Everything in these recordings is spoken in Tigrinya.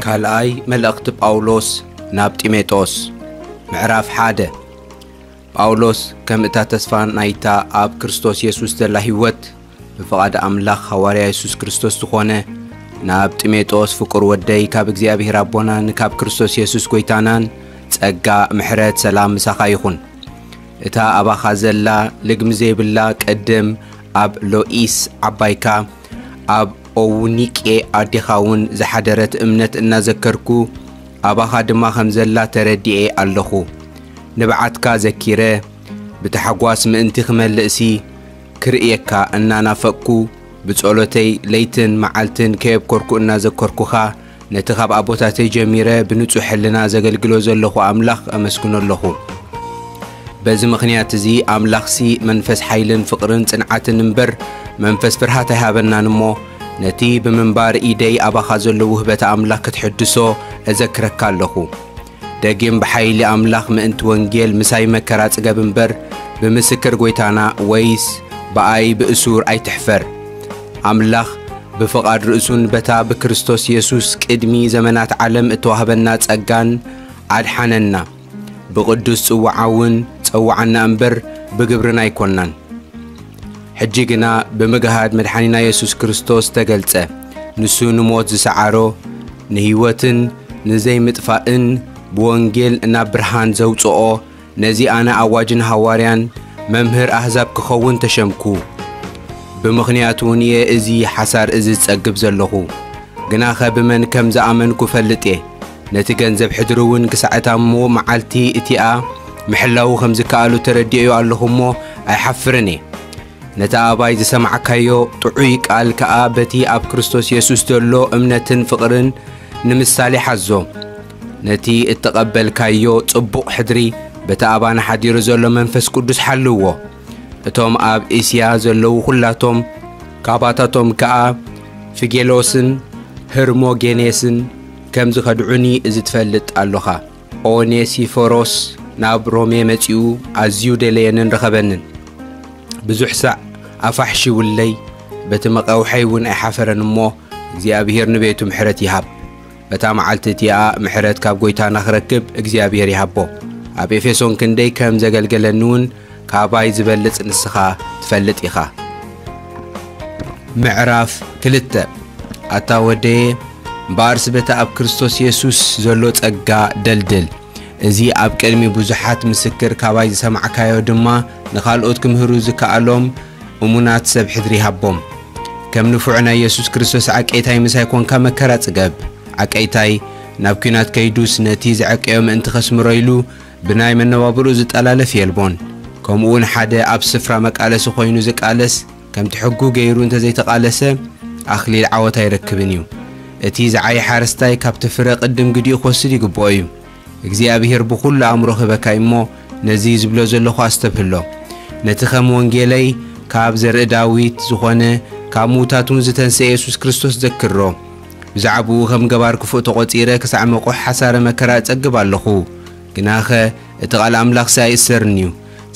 ካልኣይ መልእኽቲ ጳውሎስ ናብ ጢሞቴዎስ፣ ምዕራፍ ሓደ። ጳውሎስ ከም እታ ተስፋ ናይታ ኣብ ክርስቶስ የሱስ ዘላ ህይወት፣ ብፍቓድ ኣምላኽ ሃዋርያ የሱስ ክርስቶስ ዝኾነ፣ ናብ ጢሞቴዎስ ፍቁር ወደይ፣ ካብ እግዚኣብሔር ኣቦናን ካብ ክርስቶስ የሱስ ጐይታናን ጸጋ፣ ምሕረት፣ ሰላም ምሳኻ ይኹን። እታ ኣባኻ ዘላ ልግሚ ዘይብላ ቅድም ኣብ ሎኢስ ዓባይካ፣ ኣብ ኦውኒቄ ኣዴኻ እውን ዝሓደረት እምነት እናዘከርኩ፣ ኣባኻ ድማ ከም ዘላ ተረዲኤ ኣለኹ። ንብዓትካ ዘኪረ፣ ብታሕጓስ ምእንቲ ክመልእሲ፣ ክርእየካ እናናፈቅኩ፣ ብጸሎተይ ለይትን መዓልትን ከየብኮርኩ እናዘከርኩኻ፣ ነቲ ካብ ኣቦታተይ ጀሚረ ብንጹሕ ሕልና ዘገልግሎ ዘለኹ ኣምላኽ ኣመስግኖ ኣለኹ። በዚ ምኽንያት እዚ ኣምላኽሲ መንፈስ ሓይልን ፍቕርን ጽንዓትን እምበር፣ መንፈስ ፍርሃት ኣይሃበናን እሞ፣ ነቲ ብምንባር ኢደይ ኣባኻ ዘሎ ውህበተ ኣምላኽ ክትሕድሶ እዘክረካ ኣለኹ። ደጊም ብሓይሊ ኣምላኽ ምእንቲ ወንጌል ምሳይ መከራ ጽገብ እምበር፣ ብምስክር ጐይታና ወይስ ብኣይ ብእሱር ኣይትሕፈር። ኣምላኽ ብፍቓድ ርእሱን በታ ብክርስቶስ የሱስ ቅድሚ ዘመናት ዓለም እተዋህበና ጸጋን ኣድሓነና። ብቕዱስ ጽዋዓ እውን ጸውዓና እምበር፣ ብግብርና ኣይኮንናን። ሕጂ ግና ብምግሃድ መድሓኒና የሱስ ክርስቶስ ተገልጸ። ንሱ ንሞት ዝሰዓሮ፣ ንህይወትን ንዘይምጥፋእን ብወንጌል ናብ ብርሃን ዘውጽኦ፣ ነዚ ኣነ ኣዋጅን ሃዋርያን መምህር ኣህዛብ ክኸውን ተሸምኩ። ብምኽንያቱ እውን እየ እዚ ሓሳር እዚ ዝጸግብ ዘለኹ። ግናኸ ብመን ከም ዝኣመንኩ እፈልጥ እየ። ነቲ ገንዘብ ሕድሪ እውን ክሳዕ እታ እሞ መዓልቲ እቲኣ ምሕላዉ ከም ዝከኣሉ ተረዲኤዮ ኣለኹ እሞ ኣይሓፍርን እየ። ነቲ ኣባይ ዝሰማዕካዮ ጥዑይ ቃል ከኣ በቲ ኣብ ክርስቶስ የሱስ ዘሎ እምነትን ፍቕርን ንምሳሌ ሓዞ። ነቲ እተቐበልካዮ ጽቡቕ ሕድሪ በቲ ኣባና ሓዲሩ ዘሎ መንፈስ ቅዱስ ሓልዎ። እቶም ኣብ እስያ ዘለዉ ኹላቶም፣ ካባታቶም ከኣ ፊጌሎስን ህርሞጌኔስን ከም ዝኸድዑኒ እዚ ትፈልጥ ኣሎኻ። ኦኔሲፎሮስ ናብ ሮሜ መጺኡ ኣዝዩ ደለየንን ረኸበንን። ብዙሕ ሳዕ ኣፋሕሺውለይ፣ በቲ መቐውሐይ እውን ኣይሓፈረን እሞ፣ እግዚኣብሄር ንቤቱ ምሕረት ይሃብ። በታ መዓልቲ እቲኣ ምሕረት ካብ ጐይታና ክረክብ እግዚኣብሄር ይሃቦ። ኣብ ኤፌሶን ክንደይ ከም ዘገልገለኒ እውን ካባይ ዝበልጽ ንስኻ ትፈልጥ ኢኻ። ምዕራፍ ክልተ። ኣታ ወደየ፣ እምበኣርስ በቲ ኣብ ክርስቶስ የሱስ ዘሎ ጸጋ ደልድል። እዚ ኣብ ቅድሚ ብዙሓት ምስክር ካባይ ዝሰማዕካዮ ድማ ንኻልኦት ክምህሩ ዝከኣሎም እሙናት ሰብ ሕድሪ ይሃቦም። ከም ንፉዕ ናይ የሱስ ክርስቶስ ዓቀይታይ ምሳይ ኮንካ መከራ ጽገብ። ዓቀይታይ ናብ ኲናት ከይዱስ ነቲ ዝዐቀዮ ምእንቲ ከስምሮ ኢሉ ብናይ መነባብርኡ ዝጠላለፍ የልቦን። ከምኡውን ሓደ ኣብ ስፍራ መቃለሲ ኮይኑ ዝቃለስ፣ ከምቲ ሕጉ ገይሩ እንተ ዘይተቃለሰ፣ ኣኽሊል ዓወት ኣይረክብን እዩ። እቲ ዝዓየ ሓረስታይ ካብቲ ፍረ ቅድም ግዲኡ ክወስድ ይግብኦ እዩ። እግዚኣብሄር ብኹሉ ኣእምሮ ክህበካ እዩ እሞ፣ ነዚ ዝብሎ ዘለኹ ኣስተብህሎ። ነቲ ከም ወንጌለይ ካብ ዘርኢ ዳዊት ዝኾነ፣ ካብ ምዉታት እውን ዝተንስአ የሱስ ክርስቶስ ዘክሮ። ብዛዕባኡ ከም ገባር ክፉእ ተቖጺረ ክሳዕ መቑሕ ሓሳረ መከራ እጸግብ ኣለኹ። ግናኸ እቲ ቃል ኣምላኽሲ ኣይእሰርን'ዩ።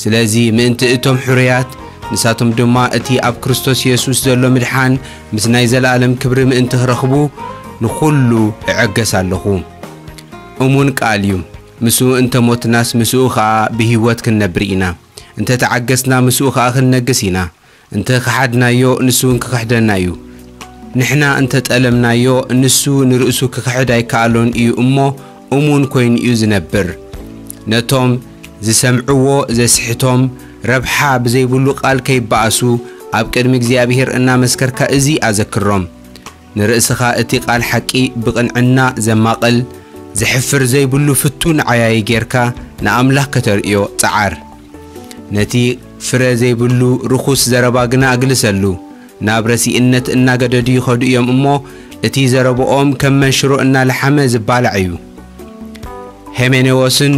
ስለዚ ምእንቲ እቶም ሕሩያት፣ ንሳቶም ድማ እቲ ኣብ ክርስቶስ የሱስ ዘሎ ምድሓን ምስ ናይ ዘለኣለም ክብሪ ምእንቲ ክረኽቡ፣ ንኹሉ እዕገስ ኣለኹ። እሙን ቃል እዩ። ምስኡ እንተ ሞትናስ ምስኡ ኸኣ ብህይወት ክንነብር ኢና። እንተ ተዓገስና ምስኡ ኸኣ ክንነግስ ኢና። እንተ ከሓድናዮ ንሱ እውን ክኽሕደና እዩ። ንሕና እንተ ጠለምናዮ ንሱ ንርእሱ ክኽሕድ ኣይከኣሎን እዩ እሞ እሙን ኮይኑ እዩ ዝነብር። ነቶም ዝሰምዕዎ ዘስሕቶም ረብሓ ብዘይብሉ ቃል ከይበኣሱ ኣብ ቅድሚ እግዚኣብሔር እናመስከርካ እዚ ኣዘክሮም። ንርእስኻ እቲ ቃል ሓቂ ብቕንዕና ዘማቕል፣ ዘሕፍር ዘይብሉ ፍቱን ዓያዪ ጌርካ ንኣምላኽ ከተርእዮ ጸዓር። ነቲ ፍረ ዘይብሉ ርኹስ ዘረባ ግና ኣግልሰሉ። ናብ ረሲእነት እናገደዱ ይኸዱ እዮም እሞ፣ እቲ ዘረብኦም ከም መንሽሮ እናለሓመ ዝባላዕ እዩ። ሄሜኔዎስን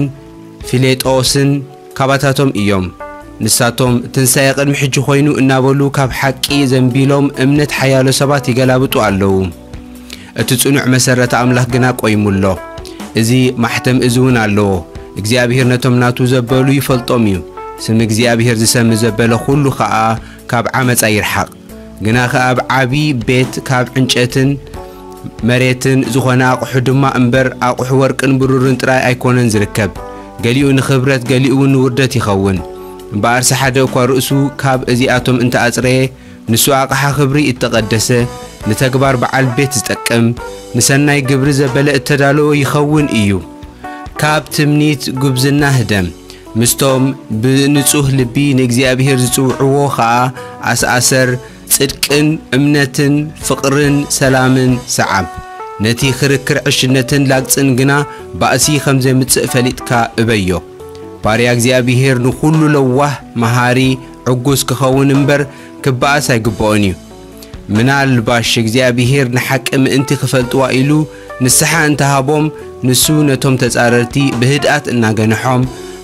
ፊሌጦስን ካባታቶም እዮም። ንሳቶም ትንሳኤ ቅድሚ ሕጂ ኮይኑ እናበሉ ካብ ሓቂ ዘንቢሎም እምነት ሓያሎ ሰባት ይገላብጡ ኣለዉ። እቲ ጽኑዕ መሰረተ ኣምላኽ ግና ቆይሙ ኣሎ። እዚ ማሕተም እዚ እውን ኣለዎ። እግዚኣብሔር ነቶም ናቱ ዘበሉ ይፈልጦም እዩ። ስም እግዚኣብሔር ዝሰሚ ዘበለ ኩሉ ኸኣ ካብ ዓመጻ ይርሓቕ። ግናኸ ኣብ ዓቢ ቤት ካብ ዕንጨትን መሬትን ዝኾነ ኣቑሑ ድማ እምበር፣ ኣቑሑ ወርቅን ብሩርን ጥራይ ኣይኮነን ዝርከብ። ገሊኡ ንኽብረት፣ ገሊኡ እውን ንውርደት ይኸውን። እምበኣርሲ ሓደ እኳ ርእሱ ካብ እዚኣቶም እንተኣጽረየ፣ ንሱ ኣቕሓ ክብሪ እተቐደሰ፣ ንተግባር በዓል ቤት ዝጠቅም፣ ንሰናይ ግብሪ ዘበለ እተዳለወ ይኸውን እዩ። ካብ ትምኒት ጉብዝና ህደም፣ ምስቶም ብንጹህ ልቢ ንእግዚኣብሔር ዝጽውዕዎ ኸኣ ኣስኣሰር፣ ጽድቅን እምነትን ፍቕርን ሰላምን ሰዓብ። ነቲ ክርክር ዕሽነትን ላግጽን ግና ባእሲ ከም ዘምጽእ ፈሊጥካ እበዮ። ባርያ እግዚኣብሔር ንኹሉ ለዋህ፣ መሃሪ፣ ዕጉስ ክኸውን እምበር ክበኣስ ኣይግብኦን እዩ። ምናልባሽ እግዚኣብሔር ንሓቂ ምእንቲ ክፈልጥዋ ኢሉ ንስሓ እንተሃቦም፣ ንሱ ነቶም ተጻረርቲ ብህድኣት እናገንሖም፣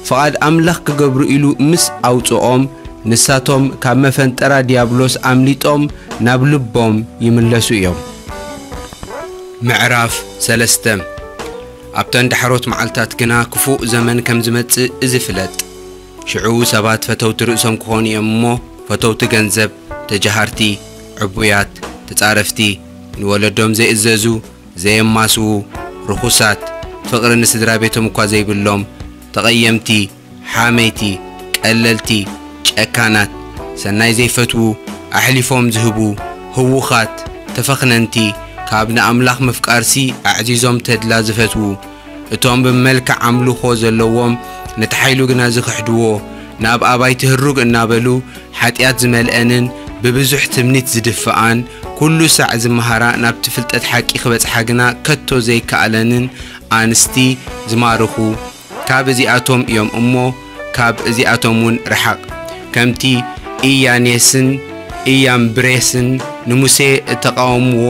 ፍቓድ ኣምላኽ ክገብሩ ኢሉ ምስ ኣውጽኦም፣ ንሳቶም ካብ መፈንጠራ ዲያብሎስ ኣምሊጦም ናብ ልቦም ይምለሱ እዮም። ምዕራፍ ሰለስተ። ኣብተን ዳሕሮት መዓልታት ግና ክፉእ ዘመን ከም ዝመጽእ እዚ ፍለጥ። ሽዑ ሰባት ፈተውቲ ርእሶም ክኾኑ እዮም እሞ፣ ፈተውቲ ገንዘብ፣ ተጃሃርቲ፣ ዕቡያት፣ ተጻረፍቲ፣ ንወለዶም ዘይእዘዙ፣ ዘየማስዉ፣ ርኹሳት፣ ፍቕሪ ንስድራ ቤቶም እኳ ዘይብሎም፣ ተቐየምቲ፣ ሓመይቲ፣ ቀለልቲ፣ ጨካናት፣ ሰናይ ዘይፈትዉ፣ ኣሕሊፎም ዝህቡ፣ ህዉኻት፣ ተፈኽነንቲ፣ ካብ ንኣምላኽ ምፍቃርሲ ኣዕዚዞም ተድላ ዝፈትዉ፣ እቶም ብመልክዕ ኣምልኾ ዘለዎም ነቲ ሓይሉ ግና ዝኽሕድዎ፣ ናብ ኣባይቲ ህሩግ እናበሉ ሓጢኣት ዝመልአንን ብብዙሕ ትምኒት ዝድፍኣን፣ ኩሉ ሳዕ ዝመሃራ ናብቲ ፍልጠት ሓቂ ክበጽሓ ግና ከቶ ዘይከኣለንን ኣንስቲ ዝማርኹ፣ ካብ እዚኣቶም እዮም እሞ፣ ካብ እዚኣቶም እውን ርሓቕ። ከምቲ ኢያኔስን ኢያምብሬስን ንሙሴ እተቓወምዎ፣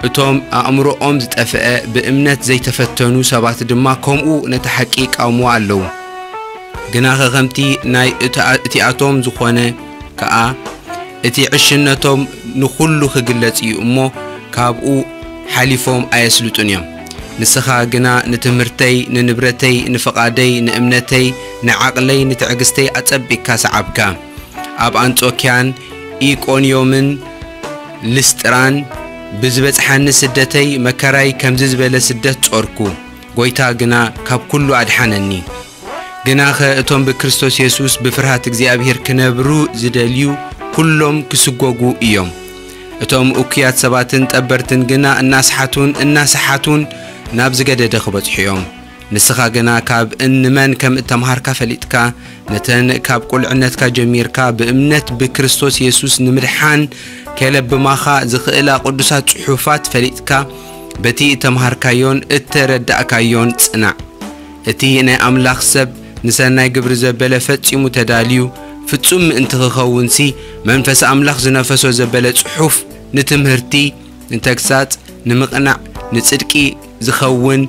እቶም ኣእምሮኦም ዝጠፍአ ብእምነት ዘይተፈተኑ ሰባት ድማ ከምኡ ነቲ ሓቂ ይቃወምዎ ኣለዉ። ግናኸ ከምቲ ናይ እታ-፣ እቲኣቶም ዝኾነ ከኣ እቲ ዕሽነቶም ንኹሉ ክግለጽ እዩ እሞ፣ ካብኡ ሓሊፎም ኣየስልጡን እዮም። ንስኻ ግና ንትምህርተይ፣ ንንብረተይ፣ ንፍቓደይ፣ ንእምነተይ፣ ንዓቕለይ፣ ንትዕግስተይ ኣጸቢቕካ ሰዓብካ። ኣብ ኣንጾክያን ኢቆንዮምን ልስጥራን ብዝበጽሓኒ ስደተይ መከራይ ከምዚ ዝበለ ስደት ጾርኩ። ጐይታ ግና ካብ ኩሉ ኣድሓነኒ። ግናኸ እቶም ብክርስቶስ የሱስ ብፍርሃት እግዚኣብሔር ክነብሩ ዝደልዩ ኩሎም ክስጎጉ እዮም። እቶም እኩያት ሰባትን ጠበርትን ግና እናስሓቱን እናሰሓቱን ናብ ዝገደደ ክበጽሑ እዮም። ንስኻ ግና ካብ እንመን ከም እተምሃርካ ፈሊጥካ፣ ነተን ካብ ቁልዕነትካ ጀሚርካ ብእምነት ብክርስቶስ የሱስ ንምድሓን ከለብማኻ ዝኽእላ ቅዱሳት ጽሑፋት ፈሊጥካ፣ በቲ እተምሃርካዮን እተረዳእካዮን ጽናዕ። እቲ ናይ ኣምላኽ ሰብ ንሰናይ ግብሪ ዘበለ ፈጺሙ ተዳልዩ ፍጹም ምእንቲ ክኸውንሲ፣ መንፈስ ኣምላኽ ዝነፈሶ ዘበለ ጽሑፍ ንትምህርቲ፣ ንተግሳጽ፣ ንምቕናዕ፣ ንጽድቂ ዝኸውን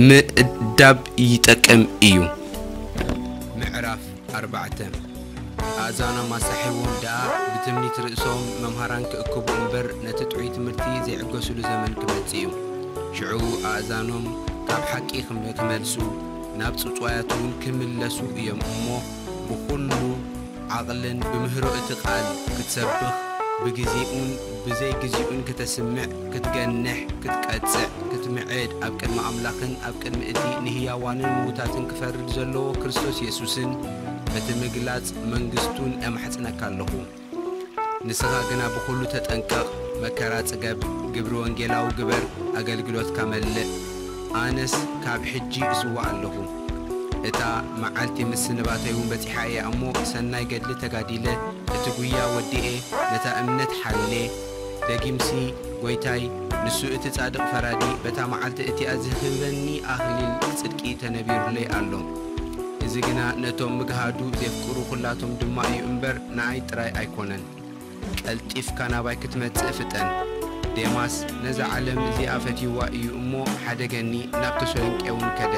ምእዳብ ይጠቅም እዩ። ምዕራፍ ኣርባዕተ። ኣእዛኖም ኣሳሒዎም ደኣ ብትምኒት ርእሶም መምሃራን ክእክቡ እምበር፣ ነቲ ጥዑይ ትምህርቲ ዘይዕገሱሉ ዘመን ክመጽእ እዩ። ሽዑ ኣእዛኖም ካብ ሓቂ ክም-፣ ክመልሱ፣ ናብ ጽውጽዋያት እውን ክምለሱ እዮም እሞ፣ ብኹሉ ዓቕልን ብምህሮ እቲ ቃል ክትሰብኽ፣ ብግዜኡን ብዘይ ግዜኡን ከተስምዕ፣ ክትገንሕ፣ ክትቀጽዕ፣ ክትምዕድ፣ ኣብ ቅድሚ ኣምላኽን ኣብ ቅድሚ እቲ ንህያዋንን ምዉታትን ክፈርድ ዘለዎ ክርስቶስ የሱስን በቲ ምግላጽ መንግስቱን እማሕጽነካ ኣለኹ። ንስኻ ግና ብኹሉ ተጠንቀቕ፣ መከራ ጽገብ፣ ግብሪ ወንጌላዊ ግበር፣ ኣገልግሎትካ መልእ። ኣነስ ካብ ሕጂ እስዋእ ኣለኹ። እታ መዓልቲ ምስንባተይ እውን በጺሓ እያ እሞ፣ ሰናይ ገድሊ ተጋዲለ፣ እቲ ጉያ ወዲኤ፣ ነታ እምነት ሓልየ። ደጊምሲ፣ ጐይታይ፣ ንሱ እቲ ጻድቕ ፈራዲ፣ በታ መዓልቲ እቲኣ ዝህበኒ ኣኽሊል ጽድቂ ተነቢሩለይ ኣሎ። እዚ ግና ነቶም ምግሃዱ ዜፍቅሩ ኹላቶም ድማ እዩ እምበር፣ ንኣይ ጥራይ ኣይኮነን። ቀልጢፍካ ናባይ ክትመጽእ ፍጠን። ዴማስ ነዛ ዓለም እዚኣ ፈትይዋ እዩ እሞ፣ ሓደገኒ፣ ናብ ተሰሎንቄ እውን ከደ።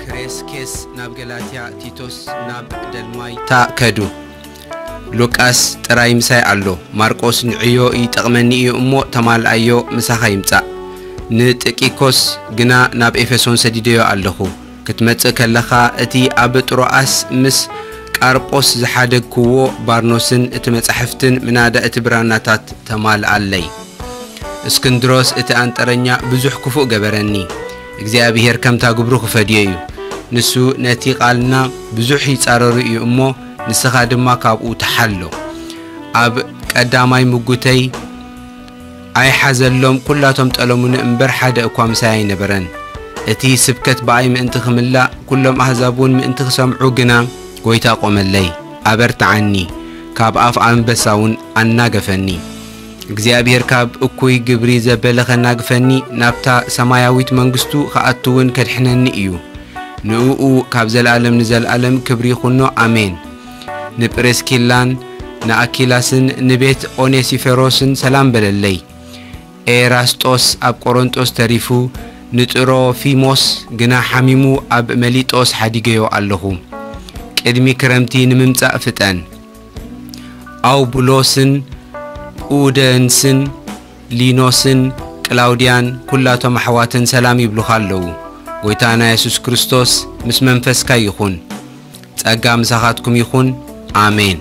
ክሬስኬስ ናብ ገላትያ፣ ቲቶስ ናብ ደልማይታ ከዱ። ሉቃስ ጥራይ ምሳይ ኣሎ። ማርቆስ ንዕዮ ይጠቕመኒ እዩ እሞ፣ ተማልኣዮ፣ ምሳኻ ይምጻእ። ንጥቂኮስ ግና ናብ ኤፌሶን ሰዲደዮ ኣለኹ። ክትመጽእ ከለኻ፣ እቲ ኣብ ጥሮኣስ ምስ ቃርጶስ ዝሓደግክዎ ባርኖስን እቲ መጻሕፍትን ምናዳ እቲ ብራናታት ተማልኣለይ። እስክንድሮስ እቲ ኣንጠረኛ ብዙሕ ክፉእ ገበረኒ። እግዚኣብሔር ከምታ ግብሩ ክፈድዮ እዩ። ንሱ ነቲ ቃልና ብዙሕ ይጻረሩ እዩ እሞ፣ ንስኻ ድማ ካብኡ ተሓሎ። ኣብ ቀዳማይ ምጉተይ ኣይሓዘሎም፣ ኩላቶም ጠለሙኒ እምበር፣ ሓደ እኳ ምሳይ ኣይነበረን። እቲ ስብከት ብኣይ ምእንቲ ክምላእ፣ ኩሎም ኣህዛብ እውን ምእንቲ ክሰምዑ ግና፣ ጐይታ ቆመለይ፣ ኣበርትዓኒ፣ ካብ ኣፍ ኣንበሳ እውን ኣናገፈኒ። እግዚኣብሔር ካብ እኩይ ግብሪ ዘበለ ኸናግፈኒ፣ ናብታ ሰማያዊት መንግስቱ ኸኣቱ እውን ከድሕነኒ እዩ። ንእኡ ካብ ዘለኣለም ንዘለኣለም ክብሪ ይኹኖ፣ ኣሜን። ንጵርስኪላን ንኣኪላስን ንቤት ኦኔሲፈሮስን ሰላም በለለይ። ኤራስጦስ ኣብ ቆሮንጦስ ተሪፉ፣ ንጥሮፊሞስ ግና ሓሚሙ ኣብ መሊጦስ ሓዲገዮ ኣለኹ። ቅድሚ ክረምቲ ንምምጻእ ፍጠን። ኣውቡሎስን ኡደንስን ሊኖስን ቅላውድያን ኩላቶም ኣሕዋትን ሰላም ይብሉኻ ኣለዉ። ጐይታና የሱስ ክርስቶስ ምስ መንፈስካ ይኹን። ጸጋ ምሳኻትኩም ይኹን። ኣሜን።